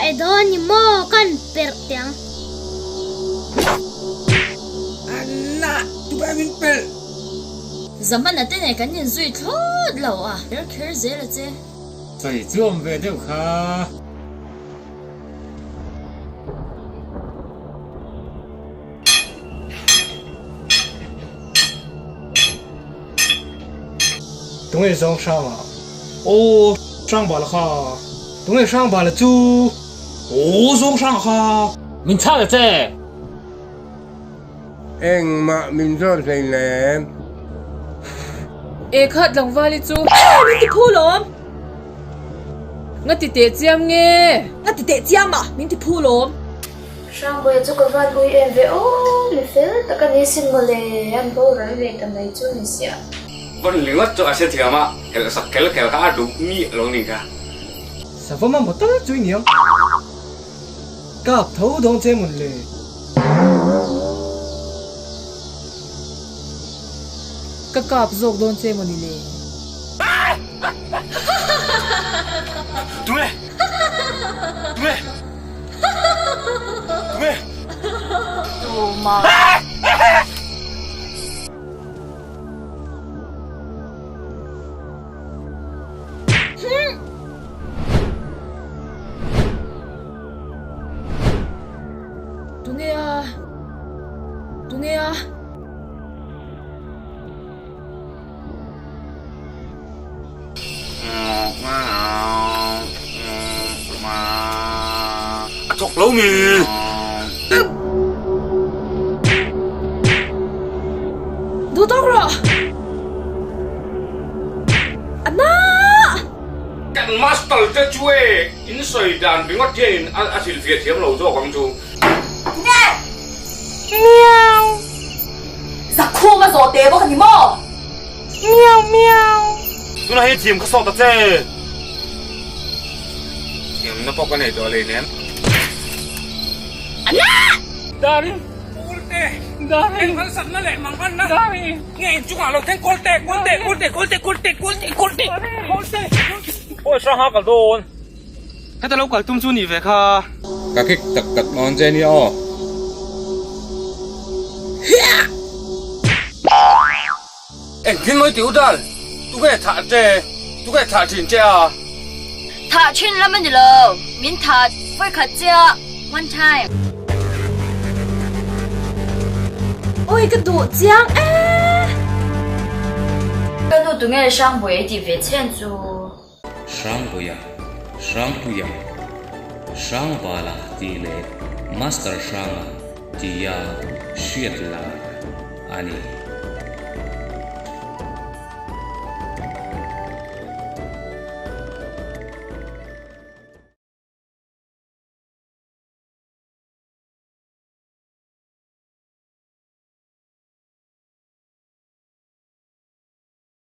e dawn ni maw kan perh teh ang. Anna, dubai min pelh. Zamana te nen kan inzui thlawt lo a, kher kher zel a che. Sawi chu awm ve deuh kha. Tunge zawng hrang a? Aw hrang bala kha. Tunge hrang bala chu? Aw zawng hrang a kha. Min chhak ta che. Engmah min zawt hleinem. E kha tlangvali chu. Min ti phu lawm. Nga ti teh chiam nge? Nga ti teh chiam a, min ti phu lawm. Hrangbuaia chu ka van ui em ve aw, mi fel tak a ni sin mawle, an boral ve ta mai chu ni sia. Vawn ringawt chu a hre thiam a, helh sak kel kel kha a duh mi lo ni kha. Sava mamawh tal chu i niang. Kap tho dawn che mawn le. Ka kap zawk dawn che maw ni le. Tunge? Tunge? Tunge? Tuma. Tunge a? Tunge a? A thawk lo mi? Duh tawk rawh! A na! Kan master te chu e in sawi dan ringawt hian in a hrilhfiah thiam lo zawk ang chu. Nge! Miau! Zakhum a zawh teh bawk a ni maw? Miau miau! Tunah hian thiam ka sawt ta che. Thiamna pawh ka nei tawh hleinem. A na! Dari! Kawlte! Dari! Eng harsatna leh manganna! Dari! Nge inchungah lo thleng Kawlte! Kawlte! Kawlte! Kawlte! Kawlte! Kawlte! Kawlte! Kawlte! Awi hrang ha kal dawn. Heta lo kal tum chu nih ve kha. Ka kik tak tak dawn che nia aw. Engtin mawi tih u dal? Tuke thah che, tuke thah thin che a? Thah thin lam a ni lo, min thah vawikhat chiah, one time. Awi ka duh chiang e. Ka nu tunge Hrangbuai ei tih ve chhen chu. Hrangbuia, Hrangpuia, Hrangbala tih leh Master Hranga tia hriat lar a ni.